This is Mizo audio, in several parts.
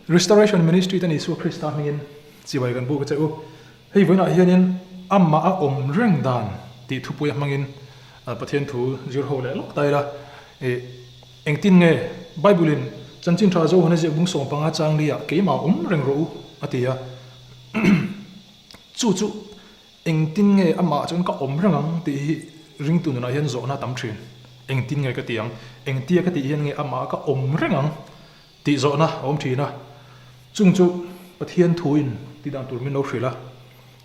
Restoration Ministry ten Isua Krista hmingin chibai kan buk a che u. Hei vawiinah hianin amah a awm reng dan tih thupuia hmangin Pathian thu zir ho leh lawk ta ila. Engtin nge Bible in Chanchin Tha Zohana ziak bung 15 chang li ah keimah awm reng rawh u a ti a. Chu chu Engtin nge amah chuan ka awm reng ang tih hi ringtu nunah hian zawhna a tam thin. Engtin nge ka ti ang? Engtia ka tih hian nge amah ka awm reng ang tih zawhna a awm thin a. Chung chu Pathian thuin tih dan tur min lo hrilh a.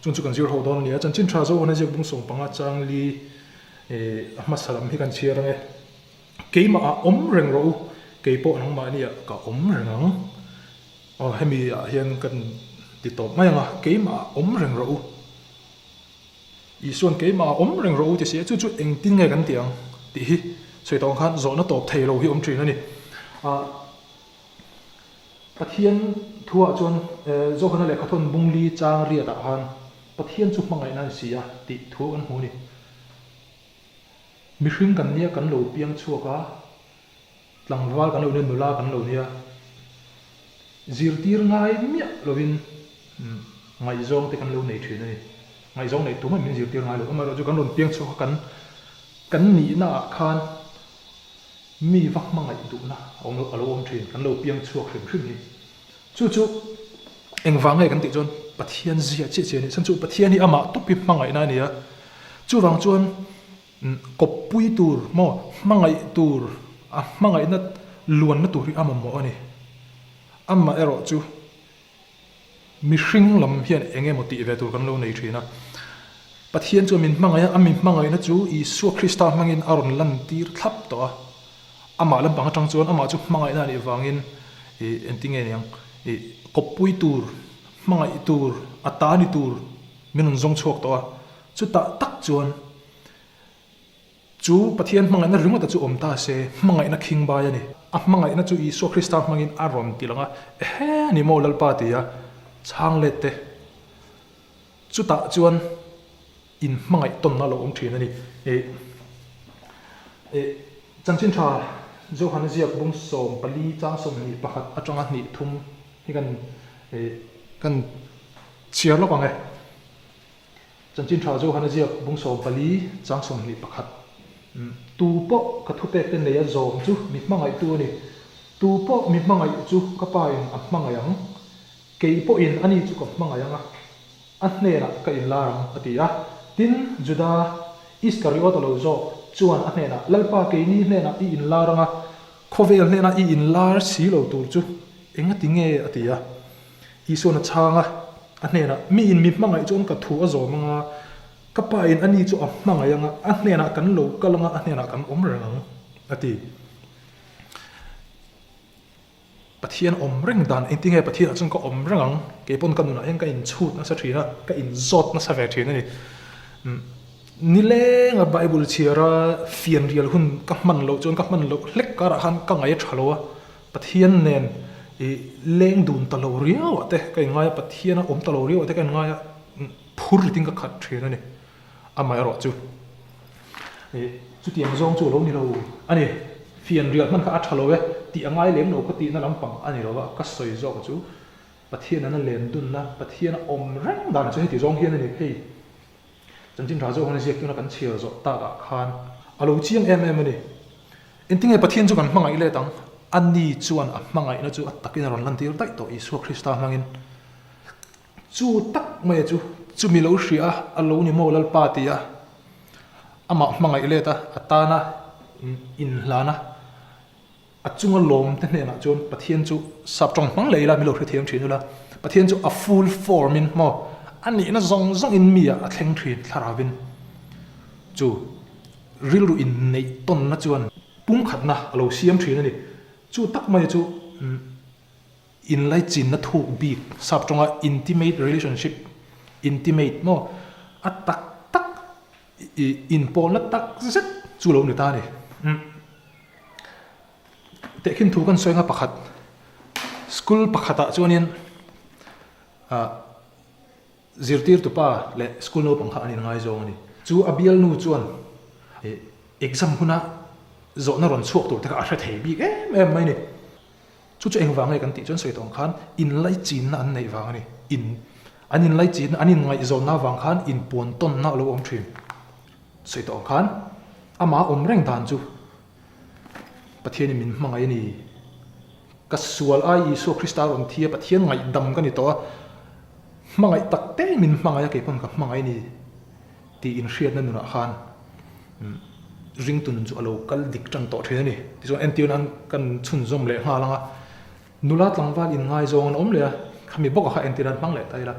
Chung chu kan zir ho dawn a ni a. Chanchin tha zo hana ziak bung 15 chang li a hmasa lam hi kan chhiar ang e. Keimah ah awm reng rawh u, kei pawh nangmahni ah ka awm reng ang. Aw, hemi ah hian kan ti tawp mai ang a, keimah ah awm reng rawh u. Isua'n keimah ah awm reng rawh u ti si a, chu chu engtin nge kan ti ang tih hi sawi tawh ang khan zawhna tawp thei lo hi awm thin a ni. Ah, Pathian thu ah chuan Johana lehkhathawn bungli chang riat ah khan Pathian chu hmangaihna a ni si a tih thu kan hmu a ni. Mihring kan nia kan lo piang chhuak a, Tlangval kan lo nia, nula kan lo nia, zirtir ngai miah lovin ngaihzawng te kan lo nei thin a ni. Ngaihzawng neih tumah min zirtir ngai lo. Amaherawhchu kan rawn piang chhuak a, kan kan nihna ah khan mi va hmangaih duhna a awm lo, a lo awm thin. Kan lo piang chhuak hrim hrim hi. Chu chu engvang nge kan tih chuan Pathian zia chiah chiah a ni. Chhan chu Pathian hi amah tawp hi hmangaihna a ni a. Chuvang chuan Kawppui tur maw, hmangaih tur, a hmangaihna luanna tur hi a mamawh a ni. Amah erawh chu mihring lam hian eng emaw tih ve tur kan lo nei thin a. Pathian chuan min hmangaih a, a mi hmangaihna chu Isua Krista hmangin a rawn lantir thlap tawh a. Amah lampang atang chuan amah chu hmangaihna a nih vangin ih engtinge niang ih kawppui tur, hmangaih tur, a ta ni tur min rawn zawng chhuak tawh a. Chutah tak chuan Chu Pathian hmangaihna ringawta chu awm ta se, hmangaihna khing bai a ni. A hmangaihna chu Isua Krista hmangin a rawn ti lang a, Ehe, ni maw Lalpa ti a, chhang let te. Chutah chuan in hmangaih tawnna a lo awm thin a ni. Eh, eh, Chanchin Tha Johana ziak bung 14 chang 21 atanga hnih thum hi kan, eh, kan chhiar lawk ang e. Chanchin tha Johana ziak bung 14 chang 21. Tu pawh ka thupek te neia zawm chu mi hmangaihtu a ni. Tu pawh mi hmangaih chu ka pa in a hmangaih ang. Kei pawhin ani chu ka hmangaih ang a, a hnenah ka inlar ang, a ti a. Tin, Juda Iskariota lo zawk chuan a hnenah, Lalpa keini hnenah i inlar ang a, khawvel hnenah i inlar si lo tur chu engati nge? a ti a. Isuan a chhang a, a hnenah, Miin mi hmangaih chuan ka thu a zawm ang a, ka pain ani chu a hmangaih ang a, a hnenah kan lo kal ang a, a hnenah kan awm reng ang, a ti. Pathian awm reng dan, engtinge Pathianah chuan ka awm reng ang? Kei pawn ka nunah hian ka inchhut nasa thin a, ka inzawt nasa ve thin a ni. Nilenga Bible chhiara fianrial hun ka hman loh chuan ka hman loh hlek karah khan ka ngaih a tha lo a, Pathian nen i leng dun ta lo riau ah te ka inngai a, Pathian a awm ta lo riau ah te ka inngai a, phur ritin ka khat thin a ni. Amaherawh chu i chutiang zawng chu a lo ni lo a ni. Fian rial hman kha a tha lo e tih a ngai lem lo ka tihna lampang a ni lo a, ka sawi zawk chu Pathian an a len dunna, Pathian a awm reng dan chu heti zawng hian a ni. Hei Chanchin tha zawk hian ziak tuna kan chhiar zawh takah khan a lo chiang em em a ni. Engtinge Pathian chu kan hmangaih let ang? Ani chuan a hmangaihna chu a takin a rawn lantir daih tawh Isua Krista hmangin. Chu tak mai chu chumi lo hria a, a lo ni maw Lalpa ti a, amah hmangaih let a, a tana inhlana A chunga lawm te hnenah chuan Pathian chu sap tawng hmang leh ila min lo hrethiam thin ula, Pathian chu a full form in maw a nihna zawng zawng in mi ah a thleng thin thlarau in chu rilru in neih tawnna chuan pumkhatna a lo siam thin a ni. Chu tak mai chu inlaichinna thuk bik sap tawnga intimate relationship, intimate maw a tak tak i inpawlna tak zet chu lo ni ta a ni. Tehkhin thu kan sawi anga pakhat school pakhatah chuanin ah zirtirtu pa leh school naupang kha an inngaizawng a ni. Chu a bialnu chuan ih exam huna zawhna rawn chhuak tur te kha a hre thei bik em em mai a ni. Chu chu engvang nge kan tih chuan sawi tawh ang khan inlaichinna an neih vang a ni. In an inlaichinna an inngaihzawnna avang khan inpuan tawnna a lo awm thin. Sawi tawh ang khan amah awm reng dan chu Pathianin min hmangaih a ni. Ka sual ai Isua Krista rawn thi a, Pathian ngaihdam ka ni tawh a, hmangaih tak te min hmangaih a, kei pawn ka hmangaih a ni tih inhriatna nunah khan ringtu nun chu a lo kal dik tan tawh thin a ni. Tichuan entir nan kan chhunzawm leh nghal ang a, nula tlangval inngaizawng an awm leh a, khami bawkah kha entir nan hmang leh ta ila.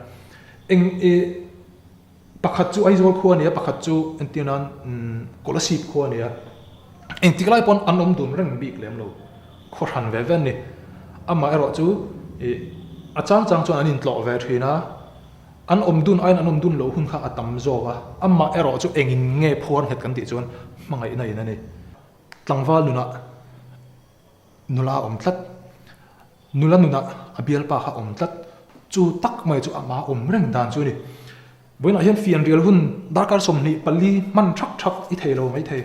Eng e. Pakhat chu Aizawl khua a ni a, pakhat chu entir nan Kolasib khua a ni a. Engtik lai pawn an awm dun reng bik lem lo, khaw hran ve ve an ni. Amah erawh chu ih a chang chang chuan an intlawh ve thin a, an awm dun aiin an awm dun loh hun kha a tam zawk a. Amah erawh chu engin nge phuar nghet kan tih chuan hmangaihna in a ni. Tlangval nunah nula a awm tlat. Nula nunah a bialpa kha awm tlat. Chu tak mai chu amah awm reng dan chu a ni. Vawiinah hian fianrial hun darkar 24 hman thak thak i thei lo mai thei.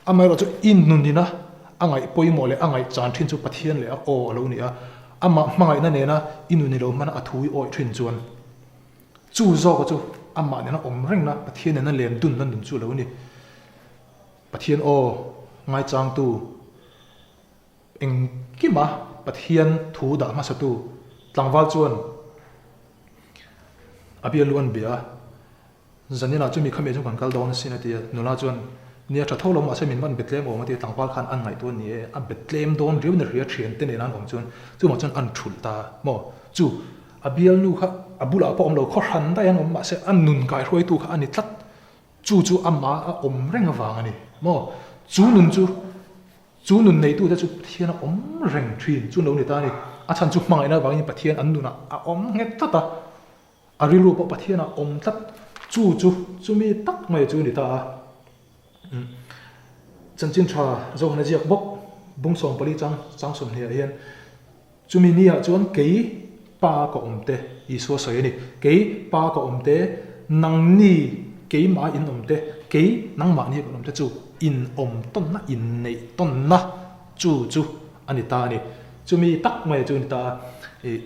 Amaherawhchu i nunina a ngaih pawimawh leh a ngaih chan thin chu Pathian leh a aw a lo ni a. Amah hmangaihna nena i nun i lo hman a a thu i awih thin chuan chu zawka chu amah nena awm rengna Pathian nena len dunna nun chu a lo ni. Pathian aw ngaichangtu. Engkima Pathian thu dah hmasatu tlangval chuan a bialu an bia a, Zaninah chumi khami chu kan kal dawn asin a ti a, nula chuan nia tha tho lo mahse min van be tlem awm a ti a, tlangval khan an ngaihtuah ni e, a be tlem dawn riau ni hria thiante nena an awm chuan chumah chuan an thulh ta maw? Chu a bialnu kha a bulah pawh awm lo khaw hran daih an awm mahse a nun kaihruaitu kha a ni tlat, chu chu amah a awm reng avang a ni maw? Chu nun chu Chu nun neitute chu Pathian a awm reng thin chu lo ni ta a ni. A chhan chu hmangaihna avangin Pathian an nunah a awm nghet tlat a, a rilru pawh Pathian a awm tlat. Chu chu chumi tak mai chu ni ta a. Chanchin tha Zohana ziak bawk bung 14 chang chang 20 ah hian Chumi niah chuan kei Pa ka awm te, Isua sawi a ni, kei Pa ka awm te, nangni keimah in awm te, kei nangmahni kan awm te chu in awm tawnna, in neih tawnna chu chu a ni ta a ni. Chumi tak mai chu a ni ta a, ih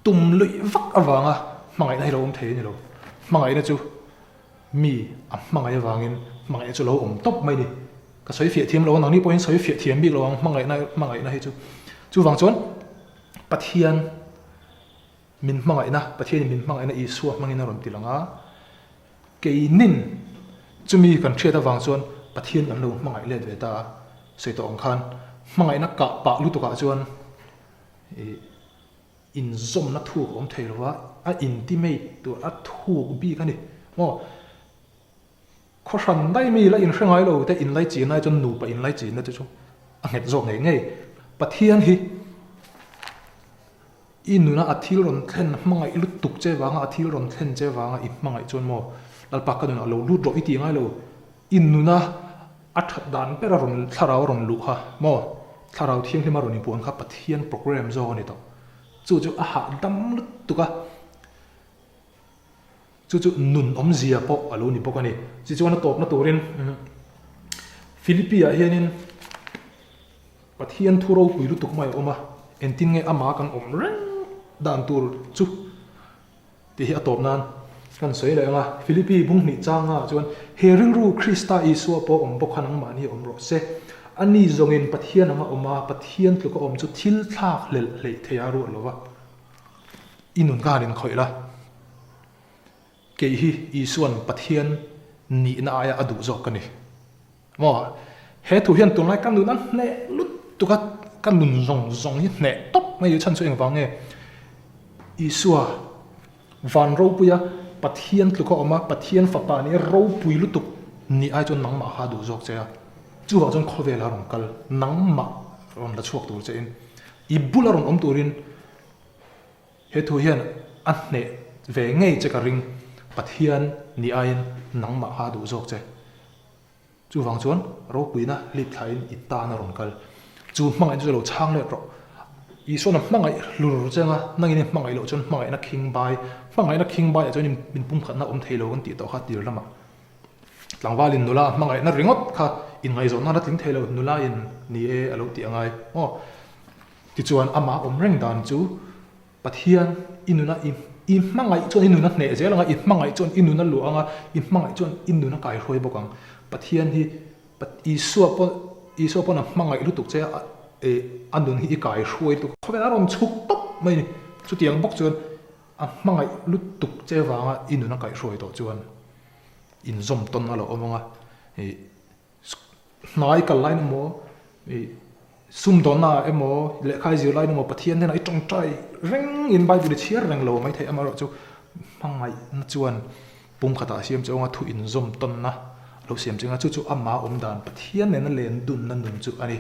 tum luih vak avanga hmangaihna hi lo awm thei a ni lo. Hmangaihna chu mi a hmangaih avangin hmangaihna chu lo awm tawp mai a ni. Ka sawi fiah thiam lo a, nangni pawhin sawi fiah thiam bik lo ang hmangaihna hmangaihna hi chu. Chuvang chuan Pathian min hmangaihna, Pathianin min hmangaihna Isua hmangin a rawn ti lang a, keinin chumi kan hriat avang chuan Pathian kan lo hmangaih let ve ta a, sawi tawh ang khan hmangaihna kah pah lutukah chuan ih inzawmna thuk a awm thei lo va, a intimate tur a thuk bik a ni maw. Khaw hran daih mi la inhre ngai lo te inlai chin ai chuan nupa inlai chinna te chu a nghet zawk ngei ngei. Pathian hi i nuna a thil rawn thlen hmangaih lutuk che vanga a thil rawn thlen che vanga i hmangaih chuan maw Lalpa ka nunah lo lut rawh i ti ngai lo. I nuna a that dan ber a rawn thlarau a rawn luh kha maw thlarau thianghlim a rawn inpuan kha Pathian program zawk a ni tawh. Chu chu a hahdam lutuk a. Chu chu nun awmzia pawh a lo ni bawk a ni. Tichuan a tawpna turin Philippi ah hianin Pathian thu ropui lutuk mai a awm a, engtin nge amah kan awm reng dan tur chu tih hi a tawp nan kan sawi leh ang a. Philippi bung hnih changa ah chuan he rilru Krista Isua pawh awm bawk kha nangmahni awm rawh se. Ani zawngin Pathian anga awm a, Pathian tluka awm chu thil thlak hlelh hleih thei a ruat lo va. I nun ka han inkhawih la, kei hi Isua'n Pathian nihna aia a duh zawk ka ni. Maw? He thu hian tunlai ka nun a hneh lutuk a, ka nun zawng zawng hi hneh tawp mai chhan chu engvang nge? Isua van ropuia Pathian tluka awm a, Pathian fapa nih ropui lutuk nih ai chuan nangmah kha a duh zawk che a. Chuvang chuan khawvela rawn kal, nangmah rawn la chhuak tur che in, i bula rawn awm turin He thu hian a hneh ve ngei che ka ring, Pathian ni aiin nangmah kha a duh zawk che. Chuvang chuan ropuina hlip thlain i tan a rawn kal. Chu hmangaihna chu lo chhang let rawh. Isuan a hmangaih hlur che anga, nangin i hmangaih loh chuan hmangaihna khing bai, hmangaihna khing baiah chuan in pumkhatna awm thei lo kan tih tawh kha tir lamah. Tlangvalin nula hmangaihna ringawt kha inngaihzawnna la tling thei lo, nula in ni e a lo tih angai maw? Tichuan amah awm reng dan chu Pathian i nuna i i hmangaih chuan i nuna hneh zel ang a, i hmangaih chuan i nuna luah ang a, i hmangaih chuan i nuna kaihruai bawk ang. Pathian hi Isua pawh Isua pawn a hmangaih lutuk che a, a nun hi i kaihruai lutuk a, khawvel a rawn chhuk tawp mai a ni. Chutiang bawk chuan a hmangaih lutuk che vanga i nuna kaihruai tawh chuan inzawm tawn a lo awm ang a, ih Hnai kal lain emaw, ih sumdawnna ah emaw, lehkha i zir lain emaw Pathian hnenah i tawngtai reng in Bible i chhiar reng lo mai theih amaherawhchu hmangaihna chuan pumkhatah a siam che anga thu inzawm tawnna a lo siam che anga chu chu amah awm dan Pathian nena len dunna nun chu a ni.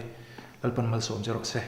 Lalpan malsawm che rawh se.